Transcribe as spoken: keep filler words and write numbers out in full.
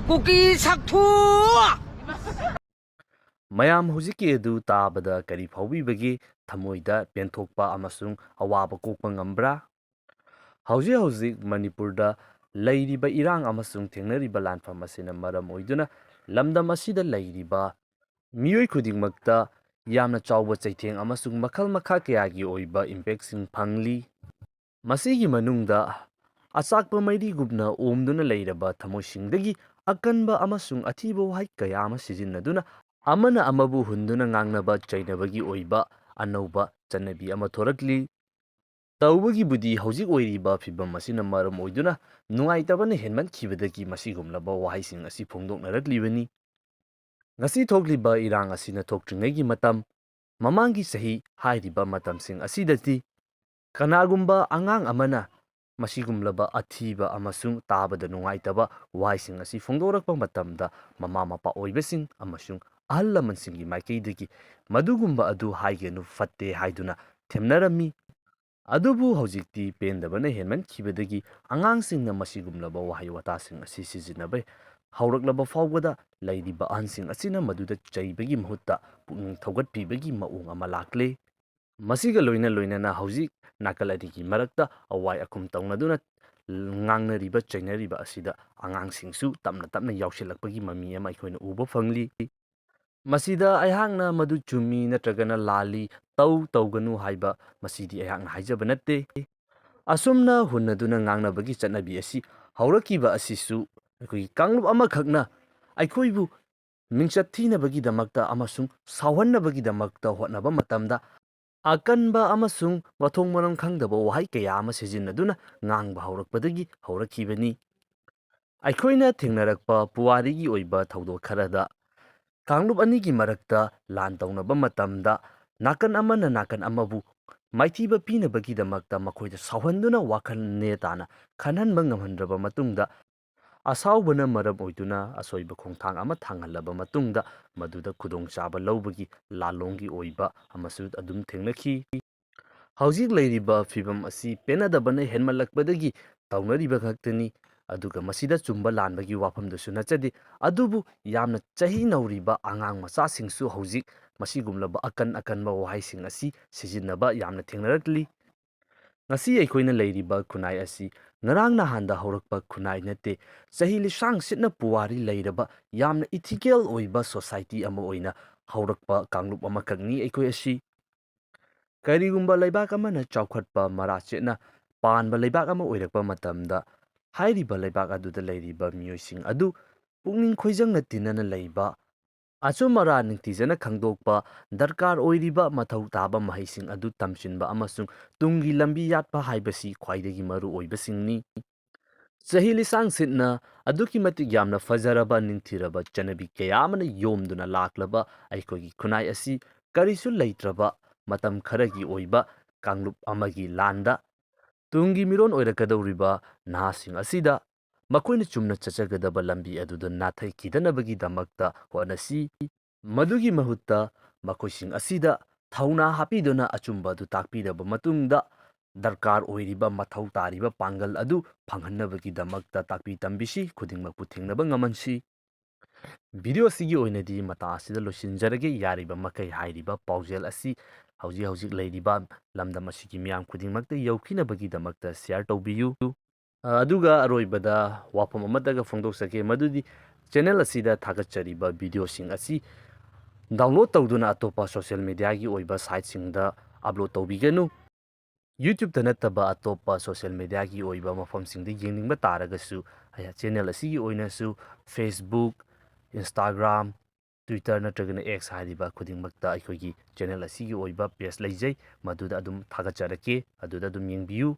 ꯀꯨꯀꯤ ꯁꯛꯊꯨ! ꯃꯌꯥꯝ ꯍꯧꯖꯤꯛꯀꯤ ꯑꯗꯨ ꯇꯥꯕꯗ ꯀꯔꯤ ꯐꯥꯎꯕꯤꯕꯒꯦ? ꯊꯃꯣꯏꯗ ꯄꯦꯟꯊꯣꯛꯄ ꯑꯃꯁꯨꯡ ꯑꯋꯥꯕ ꯀꯣꯛꯄ ꯉꯝꯕ꯭ꯔꯥ? ꯍꯧꯖꯤꯛ ꯍꯧꯖꯤꯛ ꯃꯅꯤꯄꯨꯔꯗ ꯂꯩꯔꯤꯕ ꯏꯔꯥꯡ ꯑꯃꯁꯨꯡ ꯊꯦꯡꯅꯔꯤꯕ ꯂꯥꯟꯐꯝ ꯑꯁꯤꯅ ꯃꯔꯝ ꯑꯣꯏꯗꯨꯅ ꯂꯝꯗꯝ ꯑꯁꯤꯗ ꯂꯩꯔꯤꯕ ꯃꯤꯑꯣꯏ ꯈꯨꯗꯤꯡꯃꯛꯇ ꯌꯥꯝꯅ ꯆꯥꯎꯕ ꯆꯩꯊꯦꯡ ꯑꯃꯁꯨꯡ ꯃꯈꯜ ꯃꯈꯥ ꯀꯌꯥꯒꯤ ꯑꯣꯏꯕ ꯏꯝꯄꯦꯛꯁꯤꯡ ꯐꯪꯂꯤ꯫ ꯃꯁꯤꯒꯤ ꯃꯅꯨꯡꯗ ꯑꯆꯥꯛꯄ ꯃꯩꯔꯤꯒꯨꯝꯅ ꯑꯣꯝꯗꯨꯅ ꯂꯩꯔꯕ ꯊꯃꯣꯏꯁꯤꯡꯗꯒꯤ ꯑꯀꯟꯕ ꯑꯃꯁꯨꯡ ꯑꯊꯤꯕ ꯋꯥꯍꯩ ꯀꯌꯥ ꯑꯃ ꯁꯤꯖꯤꯟꯅꯗꯨꯅ ꯑꯃꯅ ꯑꯃꯕꯨ ꯍꯨꯟꯗꯨꯅ ꯉꯥꯡꯅꯕ ꯆꯩꯅꯕꯒꯤ ꯑꯣꯏꯕ ꯑꯅꯧꯕ ꯆꯠꯅꯕꯤ ꯑꯃ ꯊꯣꯔꯛꯂꯤ꯫ ꯇꯧꯕꯒꯤꯕꯨꯗꯤ ꯍꯧꯖꯤꯛ ꯑꯣꯏꯔꯤꯕ ꯐꯤꯚꯝ ꯑꯁꯤꯅ ꯃꯔꯝ ꯑꯣꯏꯗꯨꯅ ꯅꯨꯡꯉꯥꯏꯇꯕꯅ ꯍꯦꯟꯃꯟꯈꯤꯕꯗꯒꯤ ꯃꯁꯤꯒꯨꯝꯂꯕ ꯋꯥꯍꯩꯁꯤꯡ ꯑꯁꯤ ꯐꯣꯡꯗꯣꯛꯅꯔꯛꯂꯤꯕꯅꯤ꯫ ꯉꯁꯤ ꯊꯣꯛꯂꯤꯕ ꯏꯔꯥꯡ ꯑꯁꯤꯅ ꯊꯣꯛꯇ꯭ꯔꯤꯉꯩꯒꯤ ꯃꯇꯝ, ꯃꯃꯥꯡꯒꯤ ꯆꯍꯤ ꯍꯥꯏꯔꯤꯕ ꯃꯇꯝꯁꯤꯡ ꯑꯁꯤꯗꯗꯤ ꯀꯅꯥꯒꯨꯝꯕ ꯑꯉꯥꯡ ꯑꯃꯅ ꯃꯁꯤꯒꯨꯝꯂꯕ ꯑꯊꯤꯕ ꯑꯃꯁꯨꯡ ꯇꯥꯕꯗ ꯅꯨꯡꯉꯥꯏꯇꯕ ꯋꯥꯍꯩꯁꯤꯡ ꯑꯁꯤ ꯐꯣꯡꯗꯣꯔꯛꯄ ꯃꯇꯝꯗ ꯃꯃꯥ ꯃꯄꯥ ꯑꯣꯏꯕꯁꯤꯡ ꯑꯃꯁꯨꯡ ꯑꯍꯜ ꯂꯃꯟꯁꯤꯡꯒꯤ ꯃꯥꯏꯀꯩꯗꯒꯤ ꯃꯗꯨꯒꯨꯝꯕ ꯑꯗꯨ ꯍꯥꯏꯒꯅꯨ, ꯐꯠꯇꯦ ꯍꯥꯏꯗꯨꯅ ꯊꯦꯝꯅꯔꯝꯃꯤ꯫ ꯑꯗꯨꯕꯨ ꯍꯧꯖꯤꯛꯇꯤ ꯄꯦꯟꯗꯕꯅ ꯍꯦꯟꯃꯟꯈꯤꯕꯗꯒꯤ ꯑꯉꯥꯡꯁꯤꯡꯅ ꯃꯁꯤꯒꯨꯝꯂꯕ ꯋꯥꯍꯩ ꯋꯥꯇꯥꯁꯤꯡ ꯑꯁꯤ ꯁꯤꯖꯤꯟꯅꯕ ꯍꯧꯔꯛꯂꯕ ꯐꯥꯎꯕꯗ ꯂꯩꯔꯤꯕ ꯑꯍꯟꯁꯤꯡ ꯑꯁꯤꯅ ꯃꯗꯨꯗ ꯆꯩꯕꯒꯤ ꯃꯍꯨꯠꯇ ꯄꯨꯛꯅꯤꯡ ꯊꯧꯒꯠꯄꯤꯕꯒꯤ ꯃꯑꯣꯡ ꯑꯃ ꯂꯥꯛꯂꯦ꯫ ꯃꯁꯤꯒ ꯂꯣꯏꯅ ꯂꯣꯏꯅꯅ ꯍꯧꯖꯤꯛ ꯅꯥꯀꯜ ꯑꯅꯤꯒꯤ ꯃꯔꯛꯇ ꯑꯋꯥꯏ ꯑꯈꯨꯝ ꯇꯧꯅꯗꯨꯅ ꯉꯥꯡꯅꯔꯤꯕ ꯆꯩꯅꯔꯤꯕ ꯑꯁꯤꯗ ꯑꯉꯥꯡꯁꯤꯡꯁꯨ ꯇꯞꯅ ꯇꯞꯅ ꯌꯥꯎꯁꯤꯜꯂꯛꯄꯒꯤ ꯃꯃꯤ ꯑꯃ ꯑꯩꯈꯣꯏꯅ ꯎꯕ ꯐꯪꯂꯤ꯫ ꯃꯁꯤꯗ ꯑꯩꯍꯥꯛꯅ ꯃꯗꯨ ꯆꯨꯝꯃꯤ ꯅꯠꯇ꯭ꯔꯒꯅ ꯂꯥꯜꯂꯤ, ꯇꯧ ꯇꯧꯒꯅꯨ ꯍꯥꯏꯕ ꯃꯁꯤꯗꯤ ꯑꯩꯍꯥꯛꯅ ꯍꯥꯏꯖꯕ ꯅꯠꯇꯦ꯫ ꯑꯁꯨꯝꯅ ꯍꯨꯟꯅꯗꯨꯅ ꯉꯥꯡꯅꯕꯒꯤ ꯆꯠꯅꯕꯤ ꯑꯁꯤ ꯍꯧꯔꯛꯈꯤꯕ ꯑꯁꯤꯁꯨ ꯑꯩꯈꯣꯏꯒꯤ ꯀꯥꯡꯂꯨꯞ ꯑꯃꯈꯛꯅ ꯑꯩꯈꯣꯏꯕꯨ ꯃꯤꯡꯆꯠ ꯊꯤꯅꯕꯒꯤꯗꯃꯛꯇ ꯑꯃꯁꯨꯡ ꯁꯥꯎꯍꯟꯅꯕꯒꯤꯗꯃꯛꯇ ꯍꯣꯠꯅꯕ ꯃꯇꯝꯗ ꯑꯀꯟꯕ ꯑꯃꯁꯨꯡ ꯃꯊꯣꯡ ꯃꯔꯝ ꯈꯪꯗꯕ ꯋꯥꯍꯩ ꯀꯌꯥ ꯑꯃ ꯁꯤꯖꯤꯟꯅꯗꯨꯅ ꯉꯥꯡꯕ ꯍꯧꯔꯛꯄꯗꯒꯤ ꯍꯧꯔꯛꯈꯤꯕꯅꯤ꯫ ꯑꯩꯈꯣꯏꯅ ꯊꯦꯡꯅꯔꯛꯄ ꯄꯨꯋꯥꯔꯤꯒꯤ ꯑꯣꯏꯕ ꯊꯧꯗꯣꯛ ꯈꯔꯗ ꯀꯥꯡꯂꯨꯞ ꯑꯅꯤꯒꯤ ꯃꯔꯛꯇ ꯂꯥꯟ ꯇꯧꯅꯕ ꯃꯇꯝꯗ ꯅꯥꯀꯟ ꯑꯃꯅ ꯅꯥꯀꯟ ꯑꯃꯕꯨ ꯃꯥꯏꯊꯤꯕ ꯄꯤꯅꯕꯒꯤꯗꯃꯛꯇ ꯃꯈꯣꯏꯗ ꯁꯥꯎꯍꯟꯗꯨꯅ ꯋꯥꯈꯜ ꯅꯦ ꯇꯥꯅ ꯈꯟꯍꯟꯕ ꯉꯝꯍꯟꯗ꯭ꯔꯕ ꯃꯇꯨꯡꯗ ꯑꯁꯥꯎꯕꯅ ꯃꯔꯝ ꯑꯣꯏꯗꯨꯅ ꯑꯁꯣꯏꯕ ꯈꯣꯡꯊꯥꯡ ꯑꯃ ꯊꯥꯡꯍꯜꯂꯕ ꯃꯇꯨꯡꯗ ꯃꯗꯨꯗ ꯈꯨꯗꯣꯡꯆꯥꯕ ꯂꯧꯕꯒꯤ ꯂꯥꯂꯣꯡꯒꯤ ꯑꯣꯏꯕ ꯑꯃꯁꯨ ꯑꯗꯨꯝ ꯊꯦꯡꯅꯈꯤ꯫ ꯍꯧꯖꯤꯛ ꯂꯩꯔꯤꯕ ꯐꯤꯕꯝ ꯑꯁꯤ ꯄꯦꯟꯅꯗꯕꯅ ꯍꯦꯟꯃꯜꯂꯛꯄꯗꯒꯤ ꯇꯧꯅꯔꯤꯕ ꯉꯥꯛꯇꯅꯤ꯫ ꯑꯗꯨꯒ ꯃꯁꯤꯗ ꯆꯨꯝꯕ ꯂꯥꯟꯕꯒꯤ ꯋꯥꯐꯝꯗꯨꯁꯨ ꯅꯠꯆꯗꯦ꯫ ꯑꯗꯨꯕꯨ ꯌꯥꯝꯅ ꯆꯍꯤ ꯅꯧꯔꯤꯕ ꯑꯉꯥꯡ ꯃꯆꯥꯁꯤꯡꯁꯨ ꯍꯧꯖꯤꯛ ꯃꯁꯤꯒꯨꯝꯂꯕ ꯑꯀꯟ ꯑꯀꯟꯕ ꯋꯥꯍꯩꯁꯤꯡ ꯑꯁꯤ ꯁꯤꯖꯤꯟꯅꯕ ꯌꯥꯝꯅ ꯊꯦꯡꯅꯔꯛꯂꯤ꯫ ꯉꯁꯤ ꯑꯩꯈꯣꯏꯅ ꯂꯩꯔꯤꯕ ꯈꯨꯟꯅꯥꯏ ꯑꯁꯤ ꯉꯔꯥꯡ ꯅꯍꯥꯟꯗ ꯍꯧꯔꯛꯄ ꯈꯨꯟꯅꯥꯏ ꯅꯠꯇꯦ꯫ ꯆꯍꯤ ꯂꯤꯁꯥꯡ ꯁꯤꯠꯅ ꯄꯨꯋꯥꯔꯤ ꯂꯩꯔꯕ, ꯌꯥꯝꯅ ethical ꯑꯣꯏꯕ society ꯑꯃ ꯑꯣꯏꯅ ꯍꯧꯔꯛꯄ ꯀꯥꯡꯂꯨꯞ ꯑꯃꯈꯛꯅꯤ ꯑꯩꯈꯣꯏ ꯑꯁꯤ꯫ ꯀꯔꯤꯒꯨꯝꯕ ꯂꯩꯕꯥꯛ ꯑꯃꯅ ꯆꯥꯎꯈꯠꯄ, ꯃꯔꯥ ꯆꯦꯠꯅ ꯄꯥꯟꯕ ꯂꯩꯕꯥꯛ ꯑꯃ ꯑꯣꯏꯔꯛꯄ ꯃꯇꯝꯗ, ꯍꯥꯏꯔꯤꯕ ꯂꯩꯕꯥꯛ ꯑꯗꯨꯗ ꯂꯩꯔꯤꯕ ꯃꯤꯑꯣꯏꯁꯤꯡ ꯑꯗꯨ ꯄꯨꯛꯅꯤꯡ ꯈꯣꯏꯖꯪꯅ ꯇꯤꯟꯅꯅ ꯂꯩꯕ, ꯑꯆꯨꯝ ꯑꯔꯥꯟ ꯅꯤꯡꯊꯤꯖꯅ ꯈꯪꯗꯣꯛꯄ, ꯗꯔꯀꯥꯔ ꯑꯣꯏꯔꯤꯕ ꯃꯊꯧ ꯇꯥꯕ ꯃꯍꯩꯁꯤꯡ ꯑꯗꯨ ꯇꯝꯁꯤꯟꯕ ꯑꯃꯁꯨꯡ ꯇꯨꯡꯒꯤ ꯂꯝꯕꯤ ꯌꯥꯠꯄ ꯍꯥꯏꯕꯁꯤ ꯈ꯭ꯋꯥꯏꯗꯒꯤ ꯃꯔꯨ ꯑꯣꯏꯕꯁꯤꯡꯅꯤ꯫ ꯆꯍꯤ ꯂꯤꯁꯥꯡ ꯁꯤꯠꯅ ꯑꯗꯨꯛꯀꯤ ꯃꯇꯤꯛ ꯌꯥꯝꯅ ꯐꯖꯔꯕ, ꯅꯤꯡꯊꯤꯔꯕ ꯆꯠꯅꯕꯤ ꯀꯌꯥ ꯑꯃꯅ ꯌꯣꯝꯗꯨꯅ ꯂꯥꯛꯂꯕ ꯑꯩꯈꯣꯏꯒꯤ ꯈꯨꯟꯅꯥꯏ ꯑꯁꯤ ꯀꯔꯤꯁꯨ ꯂꯩꯇ꯭ꯔꯕ ꯃꯇꯝ ꯈꯔꯒꯤ ꯑꯣꯏꯕ ꯀꯥꯡꯂꯨꯞ ꯑꯃꯒꯤ ꯂꯥꯟꯗ ꯇꯨꯡꯒꯤ ꯃꯤꯔꯣꯟ ꯑꯣꯏꯔꯛꯀꯗꯧꯔꯤꯕ ꯅꯍꯥꯁꯤꯡ ꯑꯁꯤꯗ ꯃꯈꯣꯏꯅ ꯆꯨꯝꯅ ꯆꯠꯆꯒꯗꯕ ꯂꯝꯕꯤ ꯑꯗꯨꯗ ꯅꯥꯊꯩꯈꯤꯗꯅꯕꯒꯤꯗꯃꯛꯇ ꯍꯣꯠꯅꯁꯤ꯫ ꯃꯗꯨꯒꯤ ꯃꯍꯨꯠꯇ ꯃꯈꯣꯏꯁꯤꯡ ꯑꯁꯤꯗ ꯊꯧꯅꯥ ꯍꯥꯞꯄꯤꯗꯨꯅ ꯑꯆꯨꯝꯕ ꯑꯗꯨ ꯇꯥꯛꯄꯤꯔꯕ ꯃꯇꯨꯡꯗ, ꯗꯔꯀꯥꯔ ꯑꯣꯏꯔꯤꯕ ꯃꯊꯧ ꯇꯥꯔꯤꯕ ꯄꯥꯡꯒꯜ ꯑꯗꯨ ꯐꯪꯍꯟꯅꯕꯒꯤꯗꯃꯛꯇ ꯇꯥꯛꯄꯤ ꯇꯝꯕꯤꯁꯤ, ꯈꯨꯗꯤꯡꯃꯛꯄꯨ ꯊꯦꯡꯅꯕ ꯉꯝꯍꯟꯁꯤ꯫ ꯚꯤꯗꯤꯑꯣ ꯑꯁꯤꯒꯤ ꯑꯣꯏꯅꯗꯤ ꯃꯇꯥꯡ ꯑꯁꯤꯗ ꯂꯣꯏꯁꯤꯟꯖꯔꯒꯦ꯫ ꯌꯥꯔꯤꯕ ꯃꯈꯩ ꯍꯥꯏꯔꯤꯕ ꯄꯥꯎꯖꯦꯜ ꯑꯁꯤ ꯍꯧꯖꯤꯛ ꯍꯧꯖꯤꯛ ꯂꯩꯔꯤꯕ ꯂꯝꯗꯝ ꯑꯁꯤꯒꯤ ꯃꯤꯌꯥꯝ ꯈꯨꯗꯤꯡꯃꯛꯇ ꯌꯧꯈꯤꯅꯕꯒꯤꯗꯃꯛꯇ share ꯇꯧꯕꯤꯌꯨ꯫ ꯑ, ꯑꯗꯨꯒ ꯑꯔꯣꯏꯕꯗ ꯋꯥꯐꯝ ꯑꯃꯠꯇꯒ ꯐꯣꯡꯗꯣꯛꯆꯒꯦ, ꯃꯗꯨꯗꯤ channel ꯑꯁꯤꯗ ꯊꯥꯒꯠꯆꯔꯤꯕ ꯚꯤꯗꯤꯑꯣꯁꯤꯡ ꯑꯁꯤ download ꯇꯧꯗꯨꯅ ꯑꯇꯣꯞꯄ social mediaꯒꯤ ꯑꯣꯏꯕ siteꯁꯤꯡꯗ upload ꯇꯧꯕꯤꯒꯅꯨ꯫ YouTubeꯇ ꯅꯠꯇꯕ ꯑꯇꯣꯞꯄ social mediaꯒꯤ ꯑꯣꯏꯕ ꯃꯐꯝꯁꯤꯡꯗ ꯌꯦꯡꯅꯤꯡꯕ ꯇꯥꯔꯒꯁꯨ, ꯑꯩꯍꯥꯛ channel ꯑꯁꯤꯒꯤ ꯑꯣꯏꯅꯁꯨ Facebook, Instagram, Twitter ꯅꯠꯇ꯭ꯔꯒꯅ X ꯍꯥꯏꯔꯤꯕ ꯈꯨꯗꯤꯡꯃꯛꯇ ꯑꯩꯈꯣꯏꯒꯤ channel ꯑꯁꯤꯒꯤ ꯑꯣꯏꯕ page ꯂꯩꯖꯩ, ꯃꯗꯨꯗ ꯑꯗꯨꯝ ꯊꯥꯒꯠꯆꯔꯛꯀꯦ, ꯑꯗꯨꯗ ꯑꯗꯨꯝ ꯌꯦꯡꯕꯤꯌꯨ꯫